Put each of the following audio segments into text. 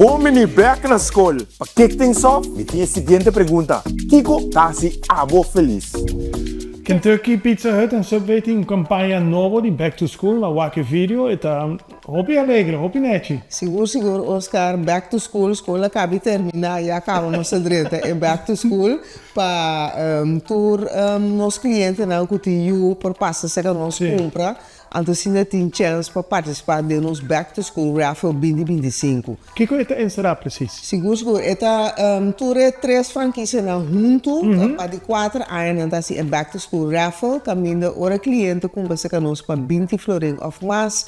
Bon bini bek na skol! Pa kick things off, mi tin e siguiente pregunta, Kiko ta hasi abo felis? Kentucky Pizza Hut en Subway tin un campaña nobo di Back to School, ma wak e video, e ta hopi alegre, hopi nechi. Sigur sigur Oscar, back to school, skol a kabi termina, ya kaba nos a drenta e back to school pa tur nos klientenan ku tin yu por pasa serka nos kumpra. Anto asina tin chèns pa partisipá den nos Back to School Raffle 2025. Kiko e ta enserá presis? Sigur sigur, e ta tur e tres frankisianan huntu pa di kuater aña nan ta hasi e Back to School Raffle kaminda ora kliente kumpra serka nos pa binti florin òf mas,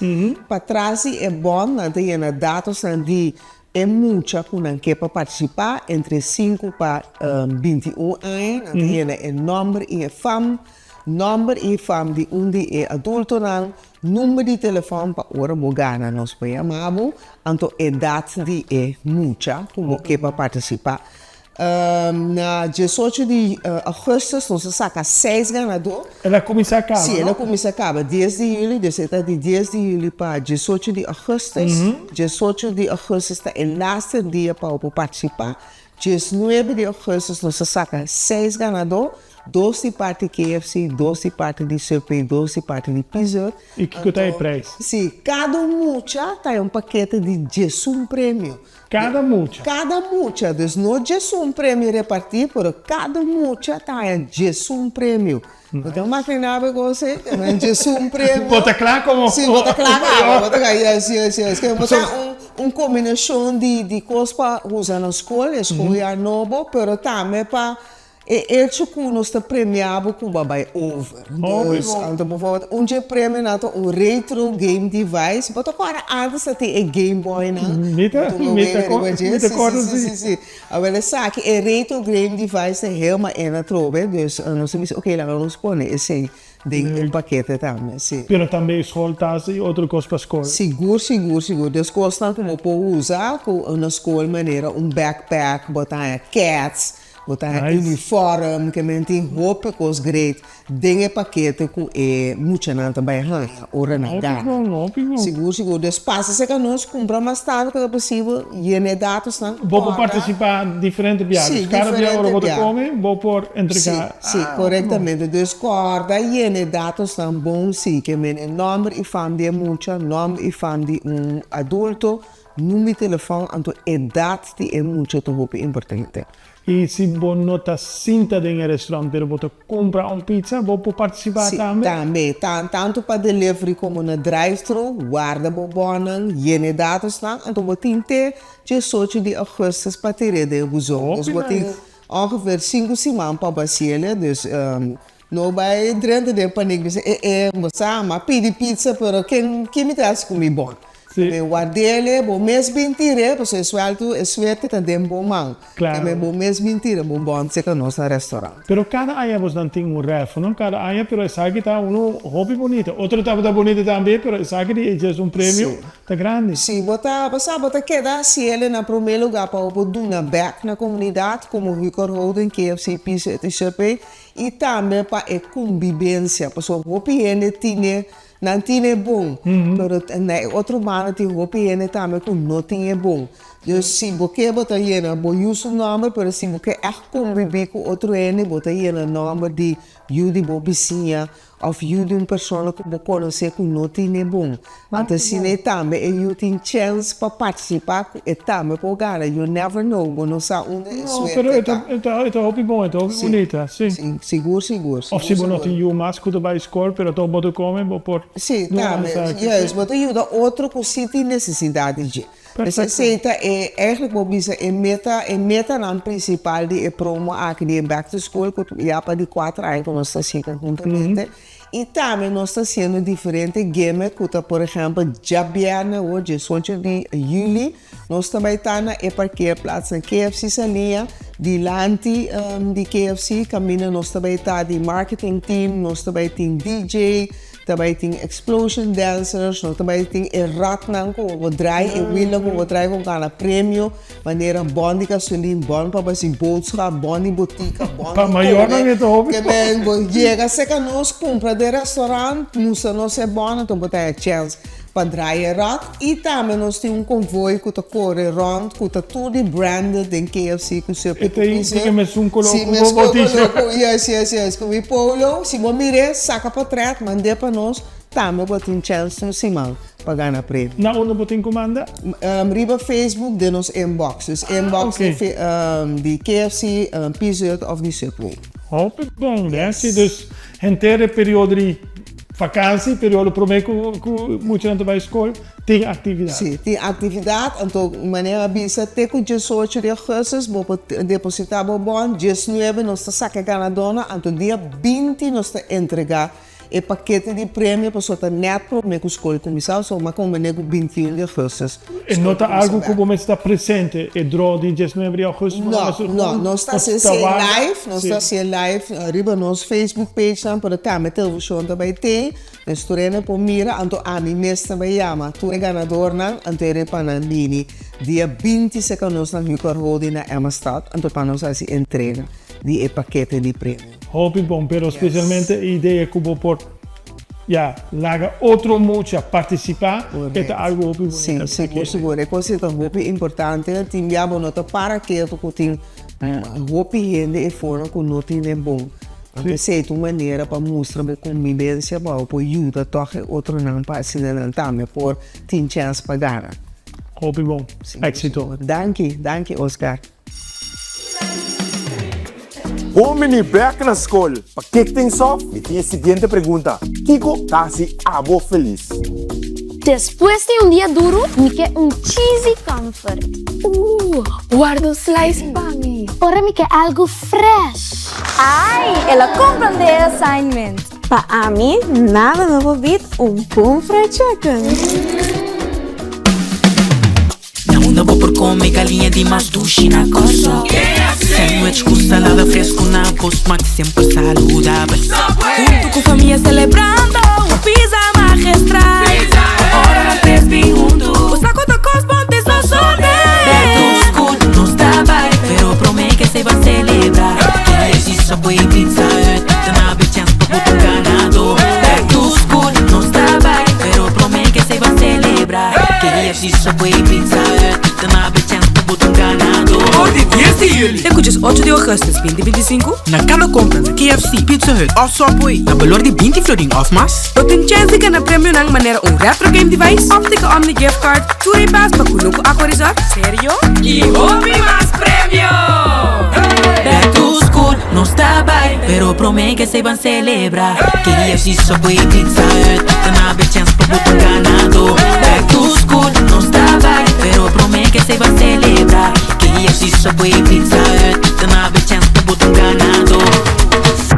patras di e bòn nan ta yena datosnan di e mucha ku nan ke pa partisipá entre sinku pa 21 aña, nan ta yena e nòmber i e fam. Nòmber i fam di un di e adultonan, number di telefòn pa ora bo gana nos por yama bo, anto edat di e mucha ku bo ke pa partisipá. Na diesocho di augustus nos a saka seis ganadó. El a kuminsá kaba, no? Sí, el a kuminsá kaba dies di yüli, dus e ta di dies di yüli pa diesocho di augustus. Diesocho di augustus ta e laster dia pa bo por partisipá. Diesnuebe di augustus nos a saka seis ganadó. Dos di parti KFC, dos di parti di Subway, dos di parti di Pizza Hut. I kiko ta e prijs? Si, kada un mucha ta un pakete di diesun premio. Kada mucha? Kada mucha, dus no diesun premio repartí, pero kada mucha ta haña diesun premio. Bo ta imaginá bo kos ei? Te haña diesun premio. Bo ta kla komo? Si, bo ta kla kaba, bo ta kla, yes, yes, yes. Ke bo ta un kombinashon di kos pa usa na skol, e skoljaar nobo, pero tambe pa E echo ku nos ta premiá bo ku bo a bai over. Dus, anto bijvoorbeeld un dje premionan ta un retro game device. Bo ta kòrda antes ta tin e Game Boynan? Mi ta, mi ta mi ta kòrda si. Si, si, si. Awel esaki, e retro game device ta helemaal in atrobe. Dus nos ta bisa, oké, laga nos pone esei den e pakete tambe, si. Pero tambe schooltas i otro kos pa skol. Sigur, sigur, sigur. Dus kosnan ku bo por usa ku na skol manera un backpack, bo ta haña kets. Bo ta haña uniform, ke men tin hopi kos great den e pakete ku e muchanan ta bai haña ora nan gana. Sigur sigur. Dus pasa serka nos, kumpra mas tantu ku ta posibel, yena e datosnan. Bo por partisipá diferente bia. Si, Dus kada bia ora diferente bo ta bia. kome, bo por entregá. Si, si, korektamente. Dus kòrda yena e datosnan bon si, ke men e nòmber i fam di e mucha, nòmber i fam di un adulto, Number di telefòn, anto edat di e mucha ta hopi importante. I si bo no ta sinta den e restaurant pero bo ta kumpra un pizza, bo por partisipá Si, tambe? tambe. Tantu pa delivery komo na drive-thru, warda bo bònnan, yena e datosnan, anto bo tin te diesocho di augustus pa tir'é den e buzon. Hopi Dus bo tin nice. ongeveer sinku siman pa basi'el, dus no bai drenta den panik bisa e e bo sa m'a pidi pizza pero ken ken mi ta hasi ku mi bon? Sí. Bo ward'el, bo mes bin tir'é pasobra e suèltu e suerte ta den bo man. Claro. Tambe bo mes bin tira bo bon serka nos na restaurant. Pero kada aña bosnan tin un raffle, no? Kada aña, pero esaki ta uno hopi bunita. Otro tabata bunita tambe, pero esaki di e un premio Sí. ta grandi. Sí, bo ta, bo sa, bo ta keda hasiel na prome lugar pa bo por duna bek na komunidat komo Hucor Holding, KFC, Pizza Hut i Subway. I tambe pa e kumbibensia, pasobra hopi hende tine, nan tin e bon, pero na e otro banda tin hopi hende tambe ku no tin e bon. Dus si bo ke bo ta yena bo yu su nòmber, pero si bo ke ègt kumbibí ku otro hende bo ta yena nòmber di yu di bo bisiña òf yu di un persona ku bo konosé ku no tin e bon. Anto asina e tambe e yu tin chèns pa partisipá ku e tambe por gana. You never know, bo no sa unda e No, suerte pero e ta. ta, e ta, e ta hopi bon, e ta hopi Sí, bunita, si. sí, sigur, sigur, Of sigur, si bo no sigur. tin yu mas ku ta bai skol, pero toch bo ta kome, bo por Sí, duna tambe, esaki, juist, sí. bo ta yuda otro ku sí tin nesesidat di dje. Dus Perfecto. esei ta e, eigenlijk bo bisa e meta, e metanan prinsipal di e promo aki di e back to school ku ya pa di kuater aña ku nos ta hasi konhuntamente. I tambe nos ta hasiendo diferente gimmick ku ta por ehèmpel djabièrnè awor diesocho di yüli nos ta bai ta na e parkeerplaats na KFC Saliña dilanti di KFC kaminda nos ta bai ta di marketing team nos ta bai tin DJ ta bai tin explosion dancers nos ta bai tin e ratnan ku bo draai e wielnan ku bo draai ku gana premio. Manera bon di gasolin, bon pa basi boodschap, bon di botica, bon Pa di mayornan kome. e ta hopi Ke men bo yega serka nos kumpra den restaurant, mustra nos e bon, anto bo ta haña chèns. Pa draai e rad y tambe nos tin un convoy cu ta core rond cu ta tur di branded den KFC cu Subway cu Pizza. E ta e mesun color cu bo t-shirt. Yes, yes, yes. Cu mi polo. Si bo mir'e, saca potret, mand'e pa nos, tambe bo tin chance un siman pa gana premio. Na unda bo tin cu manda? Riba Facebook den nos inbox. Dus inbox di KFC, Pizza Hut of di Subway. Hopi bon, Nancy. Dus henter e periodo di vakantie, periodo prome cu cu muchanan ta bay school, tin actividad. Si, tin actividad. Anto manera a bisa te cu diesocho di augustus bo por deposita bo bon, diesnuebe nos ta saca e ganadornan, anto dia binti nos ta entrega E pakete di premio pasobra ta nèt promé ku skol kuminsá, so m'a kombené ku 21 di augustus. E no ta algu ku bo mester ta presente e draw di 19 di augustus? No, no, nos ta hasi esei live, nos ta hasi e live riba nos Facebook page nan, pero tambe televishon ta bai tei, dus tur hende por mira, anto ami mes ta bai yama tur e ganadornan, anto e pa nan bini dia 20 serka nos na Hucor Holding na Emmastad, anto pa nos hasi entrega di e pakete di premio. Hopi bon, pero specialmente e idea cu bo por, ya, laga otro mucha participa, e ta algo hopi bunita. Si, sigur, sigur. E cos ei ta hopi importante. Tin bia bo no ta para ketu cu tin hopi hende e forma cu no tin den bon. Anto esei ta un manera pa mustra bo convivencia pa bo por yuda toch e otronan pa asina nan tambe por tin chance pa gana. Hopi bon. Exito. Danki, danki Oscar. Bon bini bek na skol! Pa kick things off, mi tin e siguiente pregunta, Kiko ta hasi abo felis? Despues di un dia duru, mi ke un cheesy comfort. Ooh, warda un slice pa mi. Ora mi ke algu fresh. Ai, el a comprende e assignment. Pa ami, nada no por beat un bon fried chicken. Na unda bo por come galiña di mas dushi na Kòrsou. Sandwich ku salada fresku na bo smak semper saludabel. Huntu ku famia selebrando un pizza magistral. Ora nan tres bin huntu, bo sa ku ta kos bon te sosode. Back to school nos ta bai, pero prome ke esei ban selebrá. KFC, Subway, Pizza Hut, ta na be chèns pa bo ta ganadó. Back to school nos ta bai, pero prome ke esei ban selebrá. KFC, Subway, Pizza Hut, ta na be chèns pa bo ta un ganadó. For di dies di juli te ku djes ocho di augustus binti binti sinku, Na kada kompra na KFC, Pizza Hut òf Subway na balor di 20 florin òf mas, bo tin chèns di gana premionan manera un retro game device, Optica Omni gift card, Two-day pass pa Kunuku Aqua Resort, serio? I hopi mas premio! Back to school nos ta bai, pero prome ke esei ban celebra. KFC, Subway, Pizza Hut, ta na be chèns pa bo ta ganadó. Back to school nos ta bai, pero prome ke esei ban celebra. KFC, Subway, Pizza.